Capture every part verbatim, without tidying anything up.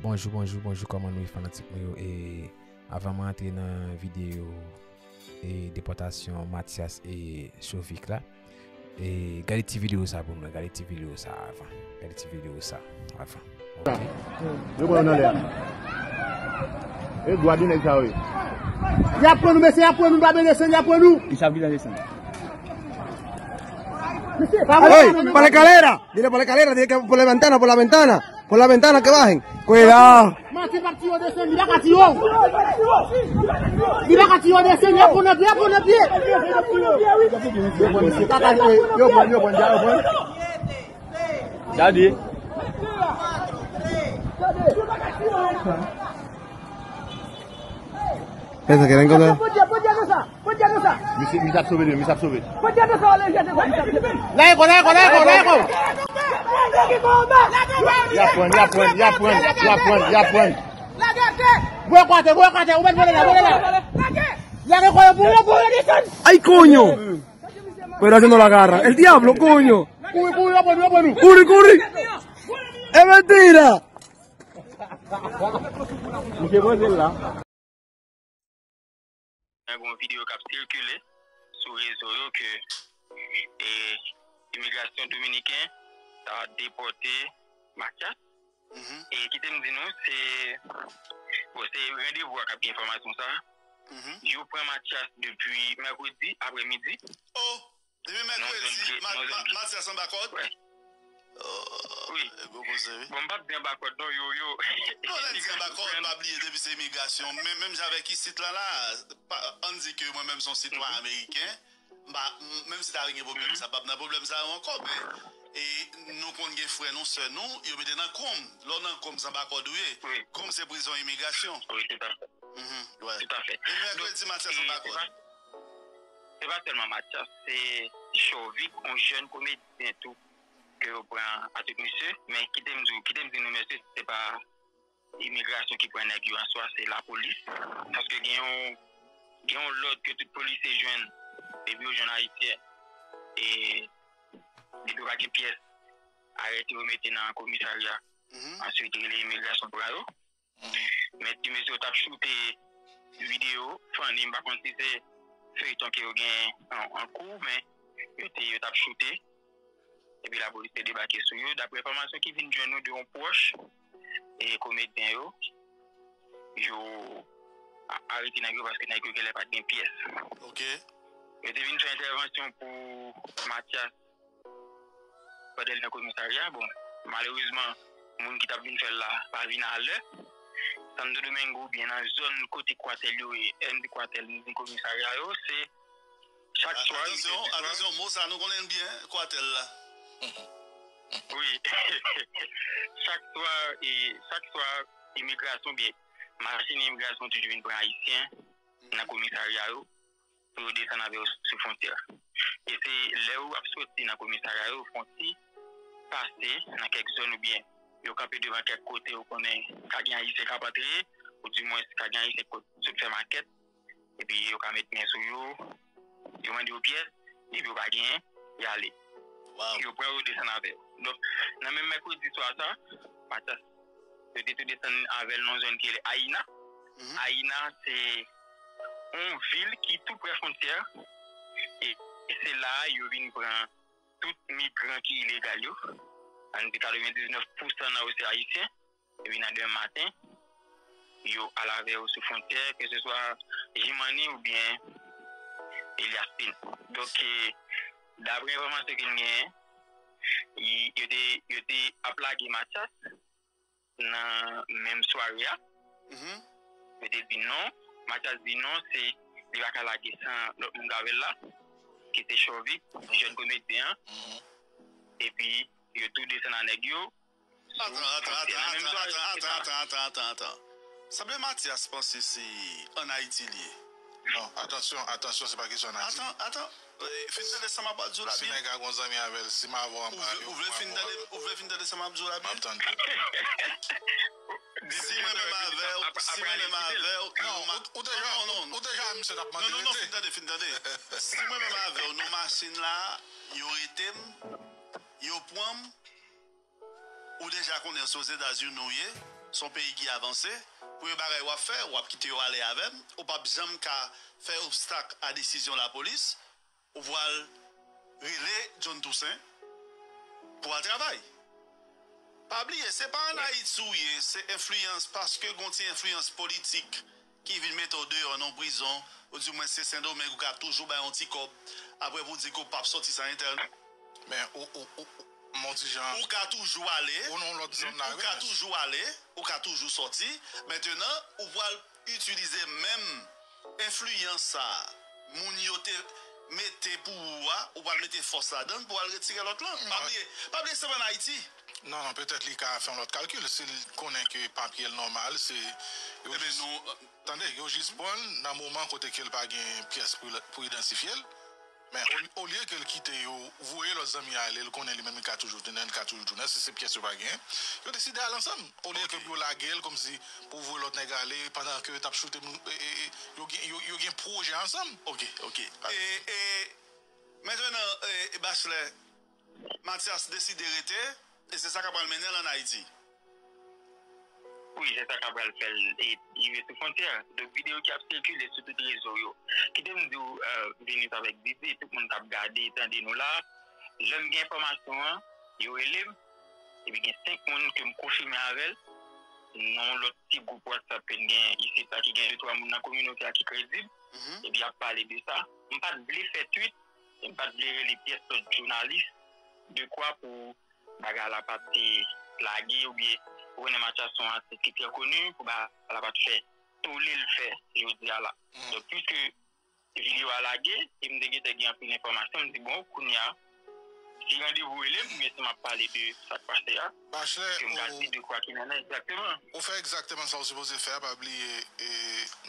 Bonjou, bonjou, bonjou, kòman nou ye fanatik mwen yo? E avan mwen antre nan videyo e depòtasyon Mathias e Chovik la, e gade ti videyo sa pou nou, gade ti videyo sa avan. Gade ti videyo sa avan. Oke? Yo pran yo nan lè a. E gwa de nèg sa yo ye. Y ap pran nou, mesye, y ap pran nou, pa bezwen desann, y ap pran nou. Mesye, pa Hey, por la escalera. Dile por la escalera, dile que por la ventana, por la ventana. Por la ventana que bajen. Cuidado. Matye p ap tiye w desann, li pa ka tiye w. Li pa ka tiye w desann, y ap pran nan pye, y ap pran nan pye. Yo pran, yo pran, yo pran, yo pran. Gade. Pensa que era encontrar. Misye, misye ap sove li, misye ap sove. Lage kò, lage kò, lage kò, lage kò. Y ap pran, y ap pran, y ap pran, y ap pran, y ap pran. Voye kwatè, voye kwatè, ou mèt vole la, vole la. Lage kò yo pou yo, pou yo desann. Ay, coño. Pero ese no lo agarra. El diablo, coño. Kouri, kouri, yo pran nou, yo pran nou. Kouri, kouri. Es mentira. Misye poze l la. Gen yon videyo k ap sikile sou rezo yo ke e, imigrasyon dominiken ta depòte Mathias. E kite m di nou, se bon, se randevou a k ap gen enfòmasyon sa. Yo pran Mathias depi mèkredi aprèmidi. Oh, depi mèkredi, Mathias anba kòd? Wi. Bon, m p ap di anba kòd non, yo, yo. Non, lè n di anba kòd, pa bliye depi se imigrasyon. Men menm jan avèk isit la, la, ann di ke mwen menm se yon sitwayen ameriken. M pa, menm si ta vin gen pwoblèm sa, p ap nan pwoblèm sa yo ankò, men e, nou konn gen frè nou, sè nou, yo mete nan konm. Lè w nan konm, se anba kòd ou ye. Konm se prizon imigrasyon. Wi, toutafè. Toutafè. Depi mèkredi, Mathias anba kòd. Se pa sèlman Mathias, se Chovik, yon jèn komedyen tou, ke yo pran avèk misye. Men kite m di w, kite m di nou, mesye, se pa imigrasyon ki pran nèg yo an swa, se lapolis. Paske gen yon, gen yon lòd ke tout polisye jwenn, depi yo jwenn Ayisyen, e depi yo pa gen pyès, arete yo mete nan komisarya. Answit, rele imigrasyon pran yo. Men ti mesye yo t ap choute videyo Fanny, m pa konn si se feyton ke yo gen an, an kou, men yo te, yo t ap choute. Epi lapolis te debake sou yo. Daprè enfòmasyon ki vin jwenn nou de yon pwòch e komedyen yo, yo a-, arete nèg yo paske nèg yo genlè pa t gen pyès. Oke. Yo te vin fè entèvansyon pou Mathias pandan l nan komisarya. Bon, malerezman, moun ki t ap vin fè l la pa vin alè. Santo Domingo oubyen nan zòn kote kwatèl yo ye, lè m di kwatèl, m di komisarya yo, se chak swa, atansyon, atansyon, mo sa nou konnen l byen, kwatèl la. Wi. Chak swa, e, chak swa, imigrasyon oubyen machin imigrasyon toujou vin pran Ayisyen nan komisarya yo pou yo desann avè yo sou fwontyè a. E se lè yo ap soti nan komisarya yo, yo fè yon ti pase nan kèk zòn oubyen yo kanpe devan kèk kote yo konnen ka gen Ayisyen k ap antre, oudimwens ka gen Ayisyen k sot fè makèt, epi yo ka met men sou yo, yo mande yo pyès, epi yo pa genyen, y ale. Yo pran yo desann avè yo. Donk, nan menm mèkredi swa sa, Mathias, yo te tou desann avè l nan yon zòn ki rele Ayina. Ayina, se yon vil ki tou prè fwontyè a. E, e se la a yo vin pran tout migran ki ilegal yo. Ann di katrevendiznèf pousan nan yo se Ayisyen. Epi nan demen maten, yo al avè yo sou fwontyè, keseswa Jimani oubyen Elias Pin. Donk, e, daprè enfòmasyon ke n genyen, y-, yo te, yo te ap lage Mathias nan menm sware a. Yo te di non. Mathias di non, se li pa ka lage san lòt moun k avè l la, ki se Chovik, jèn komedyen an. Epi, yo tou desann a nèg yo. Atann, atann, atann, atann, atann, atann, atann, atann, atann. Sanble Mathias panse se ann Ayiti li ye. Non, atansyon, atansyon, se pa kesyon ann Ayiti. Atann, atann. Eh, fin tande sa m ap di w la byen. Si nèg la gon zanmi avè l, si m avè w anba, ou vle, ou vle fin tande, ou vle fin tande sa m ap di w la byen? M ap tande. Si mwen menm avè w, si mwen menm avè w, non, ou, ou deja, non, non, ou, ou deja, misye t ap mande rete. Non, non, non, fin tande, fin tande. Si mwen menm avè w, nou machin la, yo rete m, yo pran m, ou deja konnen se Ozetazini ou ye. se yon peyi ki avanse. Premye bagay w ap fè, w ap kite yo ale avè m. Ou p ap janm ka fè obstak a desizyon lapolis. Ou pral rele John Toussaint pou al travay. Pa bliye, se pa ann Ayiti ou ye, se enfliyans, paske gon ti enfliyans politik ki vin mete w deyò nan prizon, ou di mwen se Sendomeng, ou ka toujou bay yon ti kòb, apre pou di ke w p ap sòti san entèl. Men, ou, ou, ou, ou, mon ti jan. Ou ka toujou ale. Ou nan lòt zòn la, ou ka toujou ale, ou ka toujou sòti. Mentenan, ou pral itilize menm enfliyans sa a, moun yo te mete pou ou a, ou pral mete fòs ladan l pou al retire lòt lan. Pa bliye, pa bliye se pa ann Ayiti. Non, non, petèt li ka fè yon lòt kalkil. Si l konnen ke papye l nòmal, se. Yo Ebyen, jis, nou, tande, yo jis pran l nan moman kote ke l pa gen pyès pou, pou idantifye l. Men, o- olye ke l kite yo voye lòt zanmi a ale, l konnen li menm li ka toujou tounen, li ka toujou tounen, si se pyès yo pa genyen, yo deside al ansanm. Olye ke pou yo lage l kòmsi pou voye lòt nèg ale, pandan ke yo t ap choute moun, e, e, e, yo gen, yo, yo gen pwojè ansanm. Ok, ok. E, e, mentenan, e, Bachelet, Mathias deside rete, e se sa k ap pral mennen l ann Ayiti. Wi, se sa k ap pral fè l e rive sou fwontyè. Donk, videyo ki ap sikile sou tout rezo yo. Kite m di w, euh, Venus avèk Didi, tout moun k ap gade, tande nou la. Lè m gen enfòmasyon an, yo rele m. Epi gen senk moun ke m konfime avè l. Nan yon lòt ti gwoup WhatsApp ke n gen isit la, ki gen de twa moun nan kominote a ki kredib. Epi y ap pale de sa. M pa t vle fè twit, e m pa t vle rele pyès lòt jounalis, dekwa pou bagay la pa t lage, oubyen ou konnen Mathias se yon atis ki trè koni, pou bagay la pa t fè tole l fè jodi a la. Donk, piske videyo a lage, e m te gentan gen anpil enfòmasyon, m di, bon, kounye a, si randevou rele m, oubyen si m ap pale de sa k pase a, Bachelet, ke m ka ou di de kwa ki mennen egzakteman. Ou fè egzakteman sa w sipoze fè a, pa bliye, e,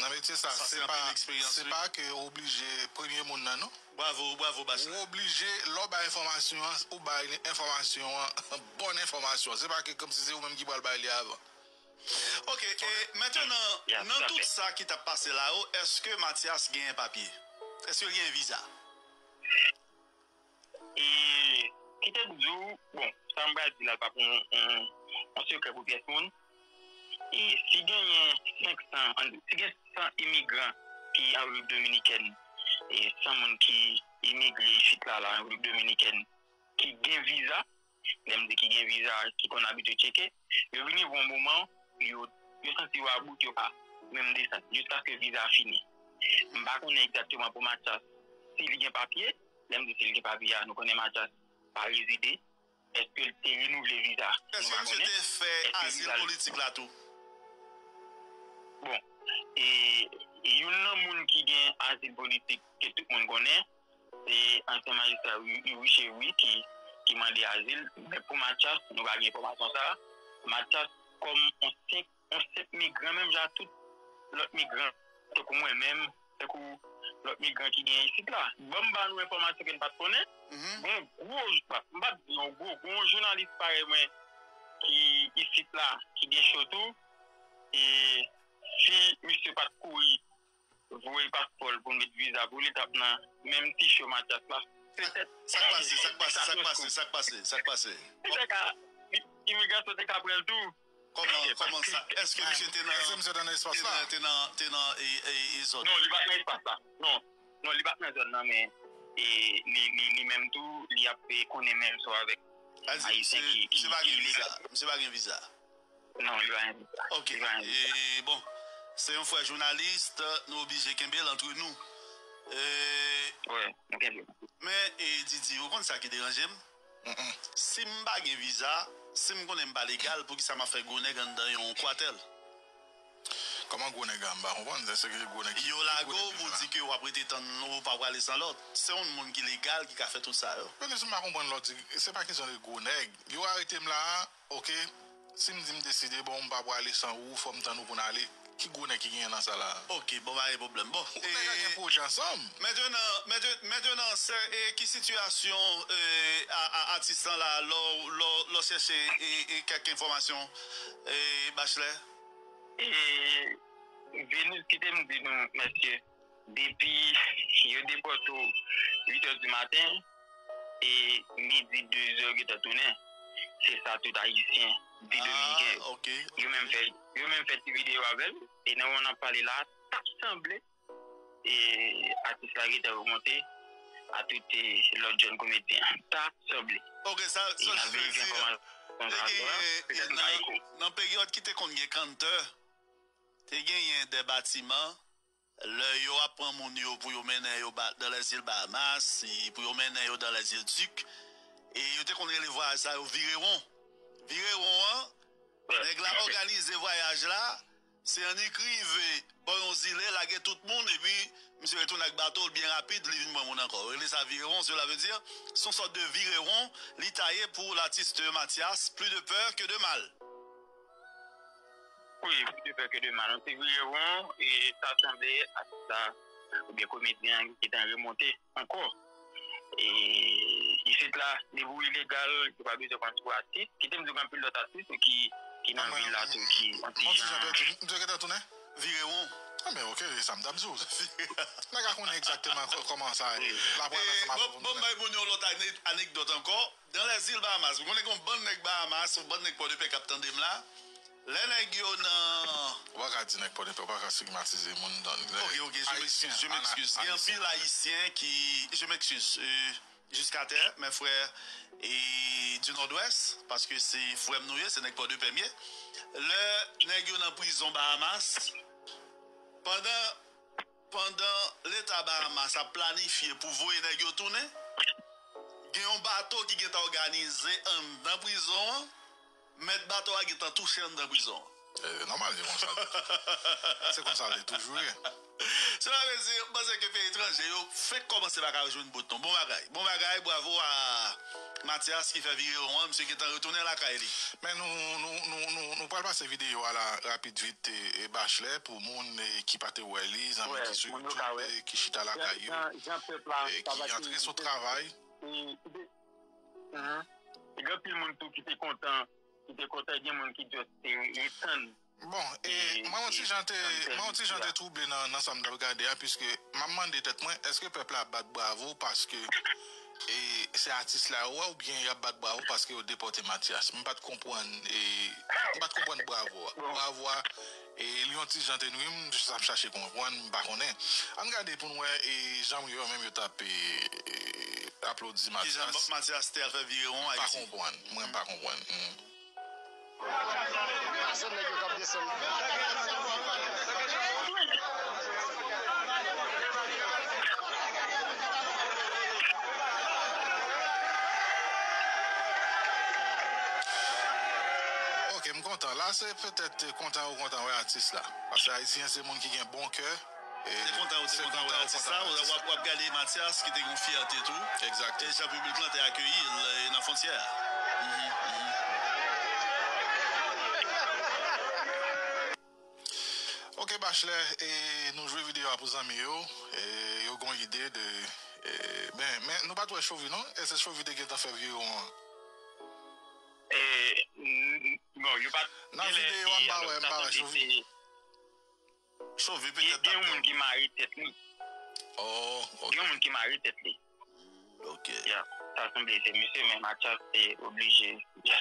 nan metye sa, Sa se se pa, anpil eksperyans, se wi. pa ke w oblije premye moun nan, non. Bravo, bravo, Bachelet. Ou oblije, lè w bay enfòmasyon an, ou bay enfòmasyon an, bòn enfòmasyon. Se pa ke kòmsi se ou menm ki pral bay li avan. Ok, e, mentenan, Ya, nan tout sa ki t ap pase la yo, èske Mathias genyen papye? Èske l genyen viza? E, kite m di w, bon, sa m pral di la, l pa pou yon, yon, yon sekrè pou pyès moun. E, si genyen senk san, ann, si gen san imigran ki an Repiblik Dominikèn, e san moun ki imigre isit la, la, an Repiblik Dominikèn, ki gen viza, lè m di ki gen viza, ki konn abitye tcheke, yo vini yon moman, yo, yo santi yo about, yo pa menm desann, jiskaske viza a fini. M pa konnen egzakteman pou Mathias, si li gen papye, lè m di si li gen papye a, nou konnen Mathias pa rezide, èske l te renouvle viza? Nou Èske pa misye konnen. te fè Èske azil viza l politik la tou? Bon, e, e youn nan moun ki gen azil politik ke tout moun konnen, se ansyen majistra Wi-, Wi Cheri ki, ki mande azil. Men pou Mathias, nou pa gen enfòmasyon sa a. Mathias, kòm yon senp, yon senp migran, menm jan ak tout lòt migran, tankou mwen menm, tankou lòt migran ki gen isit la. Ban m ba nou enfòmasyon ke n pa t konnen. Gon gwo, m p ap di yon gwo, gon jounalis parèy mwen ki isit la, ki gen cho tou. E si misye pa t kouri voye paspò l pou l met viza pou li, t ap nan menm ti cho Mathias la. Petèt. Sa k pase, sa k pase, sa k pase, sa k pase, sa k pase? Petèt ka, i-, imigrasyon te ka pran l tou. Kòman, kòman sa? Èske misye te nan, Èske misye te nan espas te la? nan, te nan, te nan, e, e, e zòn? Non, li pa t nan espas la. Non. Non, li pa t nan zòn nan, men, e, li, li, li menm tou, li ap, e, konnen menm sò avèk Ayisyen ki, ki, misye pa gen ki viza. Misye pa gen viza. Non, li pa gen viza. Ok. Li pa gen viza. E, bon, se yon frè jounalis, nou oblije kenbe l antre nou. E, Wi, nou kenbe l. Men, e, Didi, ou konn sa ki deranje m? Si m pa gen viza, si m konnen m pa legal, poukisa m ap fè gwo nèg anndan yon kwatèl? Kòman gwo nèg la? M pa konprann. Èske gwo nèg ki, Yo ki lage gwo w nèg pou la? di ke w ap rete tann ou pa prale san lòt. Se yon moun ki legal ki ka fè tout sa yo. Men si m pa konprann lè w di, se pa kesyon de gwo nèg. Yo arete m la a, ok. Si m di m deside, bon, m pa prale san ou, fò m tann ou pou n ale. Ki gwo nèg ki genyen nan sa la? Ok, bon, pa gen pwoblèm. Bon, Ou nèg la e, gen pwojè ansanm. Mentenan, menten-, mentenan, sè, e, ki sitiyasyon, e, a, a, atis lan la, lè w, lè w, lè w chèche, e, e, kèk enfòmasyon, e, Bachelet? E, Venus, kite m di nou, mesye, depi yo depòte w uit è di maten, e midi, de zè, yo gentan tounen. Se sa tout Ayisyen Ti Dominiken yo. Yo menm fè, yo menm fè ti videyo avè l. E nan moman n ap pale la, t ap sanble e atis la gentan remonte a tout e, lòt jèn komedyen an. T ap sanble. Ok, sa, e sa n ap verifye ankò, koman, koman sa ap ye a. Petèt nou ka eko. Nan peryòd ki te konn gen kantè, te genyen de batiman, lè yo ap pran moun yo pou yo mennen yo ba, dans les îles Bahamas, e pou yo mennen yo dans les îles Duc, e yo te konn rele vwayaj sa yo virewon. Virewon an, nèg la òganize vwayaj la, se annik rive bò yon zile, lage tout moun, epi misye retounen ak bato l byen rapid, li vin pran moun ankò. Yo rele sa virewon, cela veut dire, se yon sòt de virewon, li ta ye pou l'artiste Mathias, plus de peur que de mal. Wi, plus de peur que de mal. Yon ti virewon, e sa sanble atis la, oubyen komedyen an ki gentan remonte ankò. E isit la, depi w ilegal, yo pa bezwen konn si w atis. Kite m di w gen anpil lòt atis ki, ki nan vil la tou, ki yon ti jan. Mwen ti jan pèdi, m te gentan tounen. Virewon. Anben, ok, e sa m t ap di w. Nèg la konnen egzakteman kò-, kòman sa ye. L ap pral ansanm avè w. Bon, m bay moun yon lòt ane-, anekdòt ankò. Dans les îles Bahamas, m konnen gen yon bann nèg Bahamas, yon bann nèg Pòdepè k ap tande m la. Lè nèg yo nan... Ou pa ka di nèg Pòdepè, ou pa ka estigmatize moun nan. Ok, ok, je m'excuse, je m'excuse. Gen anpil Ayisyen ki, je m'excuse, euh, jusqu'à terre, mes frères, e du Nord-Ouest, paske se frè m nou ye, se nèg Pòdepè m ye. Lè nèg yo nan prizon Bahamas, pandan pandan Leta Bahamas ap planifye pou voye nèg yo tounen, gen yon bato ki gentan òganize anndan prizon an, mèt bato a gentan touche anndan prizon an. E, nòmal, se konsa l ye. Se konsa l te toujou ye. Cela veut dire, m panse ke peyi etranje yo fenk kòmanse pa ka jwenn bout non. Bon bagay. Bon bagay, bravo a Mathias ki fè virewon an, misye gentan retounen lakay li. Men nou, nou, nou, nou, nou pral pase videyo a la rapid vit, e, e, Bachelet, pou moun, e, ki pa te wè li, zanmi ki sou YouTube, e, ki chita lakay yo, e, ki antre sou travay. Gen anpil moun tou ki te kontan, ki te kontan, gen moun ki just te ret tann. Bon, e, mwen yon ti jan te, mwen yon ti jan te twouble nan, nan sa m t ap gade a, piske m ap mande tèt mwen, èske pèp la ap bat bravo paske, e, se atis la yo wè, oubyen y ap bat bravo paske yo depòte Mathias? M pa t konprann, e, m pa t konprann bravo a. Bravo a, e, li yon ti jan te nwi m, m jis ap chache konprann, m pa konnen. Ann gade pou n wè, e, jan yo menm yo t ap, e, e, aplodi Mathias. Kijan Mathias te al fè virewon Ayiti? M pa konprann, mwen m pa konprann. Hmm. Pase nèg yo k ap desann. Ok, m kontan. La, se petèt kontan ou kontan wè atis la. Paske Ayisyen se moun ki gen bon kè. Se kontan ou te kontan wè atis la, w ap, w ap gade Mathias ki te gen yon fyète tou. Egzakteman. E jan piblik lan te akeyi l, e, nan fwontyè a. Mhm, mhm. Ok, Bachelet, e, nou jwe videyo a pou zanmi yo, e, yo gon ide de, e, ben, men nou pa t wè Chovy non, èske Chovy te gentan fè virewon an? E, n-, n-, non, yo pa t... Nan videyo a, m pa wè, m pa wè Chovy. Chovy petèt gen yon moun ki mare tèt li. Oh, ok. Gen yon moun ki mare tèt li. Ok. Ya, sa sanble se misye, men Mathias te oblije, ya,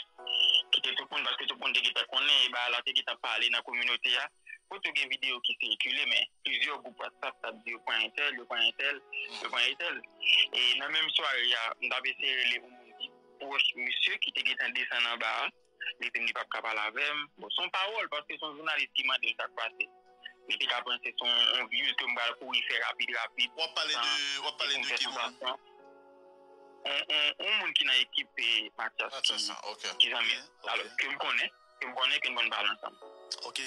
kite tout moun, paske tout moun te gentan konnen, e bagay la te gentan pale nan kominote a. Kote gen videyo ki sikile, men plizyè gwoup WhatsApp t ap di yo pran entèl, yo pran entèl, yo pran entèl. E nan menm sware a, m t ap eseye rele yon moun ki pwòch misye ki te gentan desann anba a. Li di m li p ap ka pale avè m. Bon, se yon pawòl, paske se yon jounalis ki mande l sa k pase. Li te ka panse se yon, yon views ke m pral kouri fè rapid, rapid, san okenn fè sansasyon. W ap pale de, w ap pale de ki moun? On, on, on moun ki nan ekip, e, Mathias ki, ki zanmi m. Alò, ke m konnen, ke m konnen, ke n konn pale ansanm. Ok.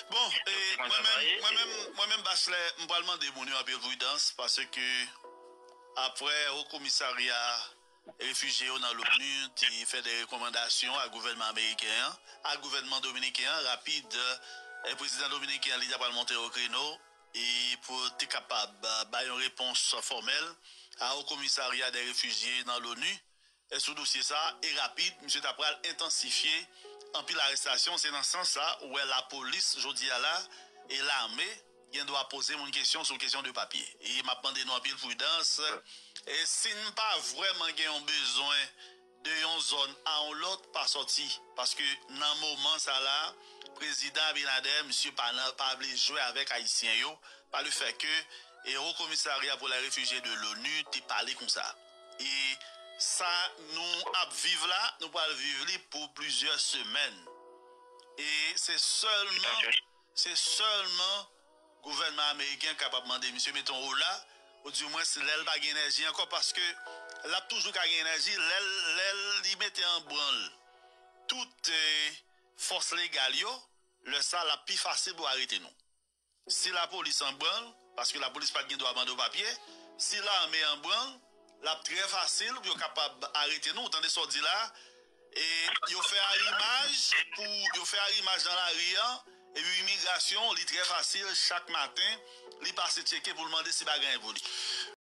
Bon, e, mwen menm, mwen menm, mwen menm, Bachelet, m pral mande moun yo anpil pridans, paske apre Wo Komisarya refijye yo nan l'ONU te fè de rekòmandasyon a gouvènman ameriken an, a gouvènman dominiken an, rapid, e, prezidan dominiken an, li ta pral monte o kreno, e pou te kapab, e, bay yon repons fòmèl a Wo Komisarya de refijye nan l'ONU, e, sou dosye sa, e rapid, misye ta pral entansifye anpil arestasyon. Se nan sans sa, ou wè lapolis, jodi a la, e lame, gen dwa poze moun kesyon sou kesyon de papye. E m ap mande nou anpil pridans. E si n pa vrèman gen yon bezwen de yon zòn a yon lòt pa sòti. Paske nan moman sa la, prezidan Abinader, misye pa nan, pa vle jwe avèk Ayisyen yo, pa le fè ke e Wo Komisarya pou lè Refijye de l'ONU te pale konsa. E sa nou ap viv la, nou pral viv li pou plizyè semèn. E se sèlman, se sèlman gouvènman ameriken kapab mande misye mete yon ola, ou di mwens lè l pa gen enèji ankò, paske l ap toujou ka gen enèji lè l, lè li mete an branl tout eh, fòs legal yo, lè sa l ap pi fasil pou arete nou. Si lapolis an branl, paske lapolis pa t gen dwa mande w papye, si lame an branl, l ap trè fasil pou yo kapab arete nou. Ou tande sa w di la? E yo fè arimaj pou yo fè arimaj nan lari an, epi imigrasyon, li trè fasil, chak maten, li pase tcheke pou l mande si pa gen anyen pou li.